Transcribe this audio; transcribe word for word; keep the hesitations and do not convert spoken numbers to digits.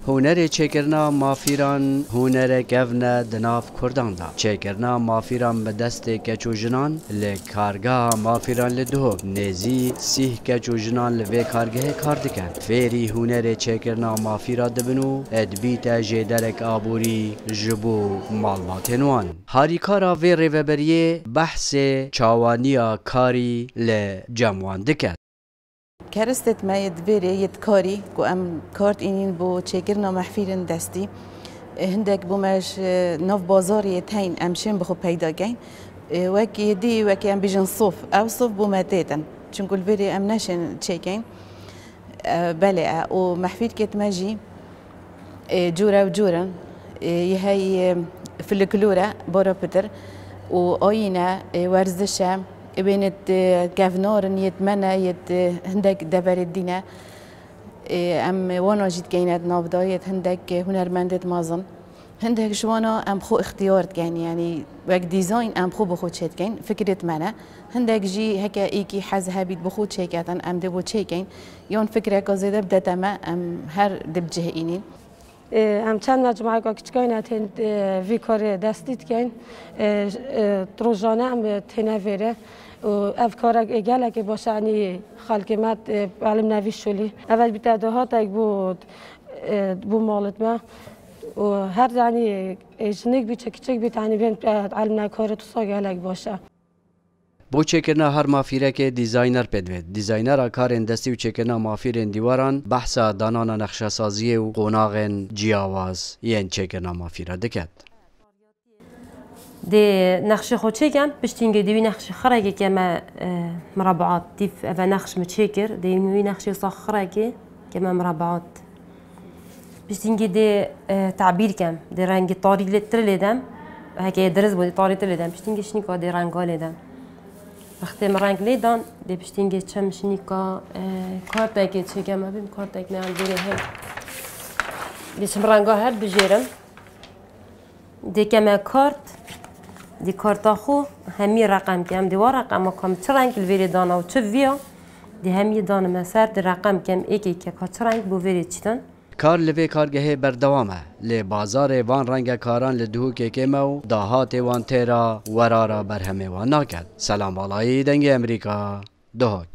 Hunerê çêkirina mafîran hunerek kevn e di nav Kurdan de. Çêkirina mafîran bi destê keç û jinan li kargeha mafîran li Duhok nêzî sîh keç û jinan li vê kargehê kar dikin. Fêrî hunerê çêkirina mafîra dibin û dibîte jêderek aborî ji bo malbatên wan. Harîkara vê rêveberiyê behsê çawaniya karî li cem wan dike. Keristêt me yê di vêrê yê di karî ku em kar tînîn bo çêkirina mehfîlên destî. E, hindek bo me ji nav bazarê yê teyn em şên bi xwe peyda keyn. E, wek yê dî, wekî em bêjin sof. Ew sof bo me têtin. Çunku li vêrê em neşên çêkeyn. E, belê e. Û mehfîlkêt me jî, e, cûre û cûr in. E, yê hey, e, filiklor e, bara pitir. Û ayîn e, e, werziş e. Ê wênê di kevnar in, yê di me ne, yê di hindek deverê dî ne. Ê, em wana jî dikeyne di nav de, yê di hindek hunermendê di mezin. Hindek ji wana em xwe îxtiyar dikeyn, yanî wek dîzayn em xwe bi xwe çêdikeyn, fikrê di me ne. Hindek jî heke êkî hez hebît bi xwe çêketin, em dê bo çêkeyn. Yan fikreka zêde bidete me, em her dê bi cih înîn. Ê, em çend mecmueyeka kiçikayne tên, ê, vî karê destî dikeyn. Ê, ê, rojane em, ê, têne vêrê. Û ev karek, ê, gelekê baş e, yanî xelkê me, ê, elim nevî şolî. Ev bîte dahatek bo, ê, bo malit me. Û her, yanî, ê, jinik bî, çi kiçik bî, yanî bên, ê, elim ne karê tusa gelek baş e. Bo çêkirina her mafîrekê dîzayner pê divêt. Dîzaynera karên destî û çêkirina mafîrên dîwaran behsa danana nexşesaziyê û qonaxên ciyawaz yên çêkirina mafîra diket. Dê nexşê xwe çêkem, piştî hingê dê wî nexşê xirekê keme, e, mirabaat. Dîv eve nexş min çêkir, dê wî nexşê wisa xirekê keme mirabaat. Piştî hingê dê, e, tabîr kem. Dê rengê tarî lê, tir lê dem. Heke yê diriz bû, dê tarî tir lê dem. Piştî hingê şinîka dê renga lê dem. Wextê min reng lê dan, dê piştî hingê çim şinîka, e, kartekê çêkem, em bîm kartek me an dêrê hê. Dê çim renga her bijêrim. Dê keme kart, dê karta xwe hemî reqem kem. Dê wa reqema kam çi reng li vêrê dana û çi viya, dê hemî danime ser, dê reqem kem êk êk ka çi reng bo vêrê çîtin. Kar li vê kargehê berdewam e. Lê bazarê van rengekaran li Duhokê kêm e û dahatê wan têra werara berhemê wan naket. Selam Balayî, Dengê Emerîka, Duhok.